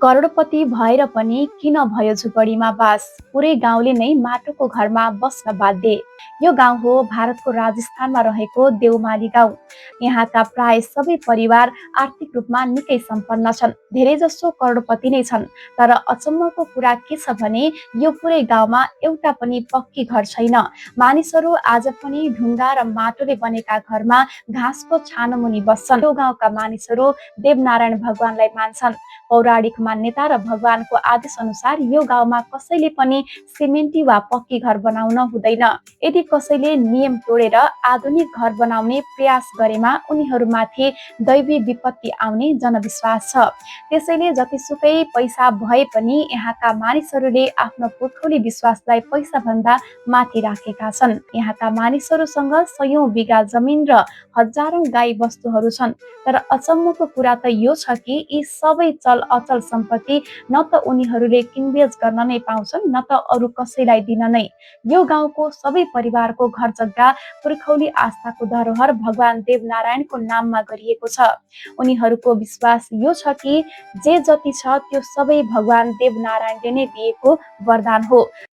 करोडपति भएर पनि किन भयो झुपडीमा बास? पुरै गाउँले नै माटोको घरमा बस्न बाध्य। यो गाउँ हो भारतको राजस्थानमा रहेको देउमाली गाउँ। यहाँका प्राय सबै परिवार आर्थिक रूपमा निकै सम्पन्न छन्। धेरैजसो करोडपति नै छन्। तर अचम्मको कुरा के छ भने यो पुरै गाउँमा एउटा पनि पक्की घर छैन। मानिसहरू आज पनि ढुङ्गा र माटोले बनेका घरमा घाँसको छानोमुनि बस्छन्। यो गाउँका मानिसहरू देवनारायण भगवानलाई मान्छन्। पौराणिक मान्यता र भगवानको आदेश अनुसार यो गाउँमा कसैले पनि सिमेन्टी वा पक्की घर बनाउन हुँदैन। यदि कसैले नियम तोडेर आधुनिक घर बनाउने प्रयास गरेमा उनीहरूमाथि दैवी विपत्ति आउने जनविश्वास छ। त्यसैले जतिसुकै पैसा भए पनि यहाँका मानिसहरूले आफ्नो पुर्खौली विश्वासलाई पैसा भन्दा माथि राखेका छन्। यहाँका मानिसहरूसँग सयौं बिघा जमिन र हजारौं गाई बस्तुहरू छन्। तर अचम्मको कुरा त यो छ कि यी सबै चल अचल सम्पत्ति न त उनीहरूले किनबेच गर्न नै पाउँछन् न त अरू कसैलाई दिन नै। यो गाउँको सबै परिवारको घर जग्गा पुर्खौली आस्थाको धरोहर भगवान देवनारायणको नाममा गरिएको छ। उनीहरूको विश्वास यो छ कि जे जति छ त्यो सबै भगवान देवनारायणले नै दिएको वरदान हो।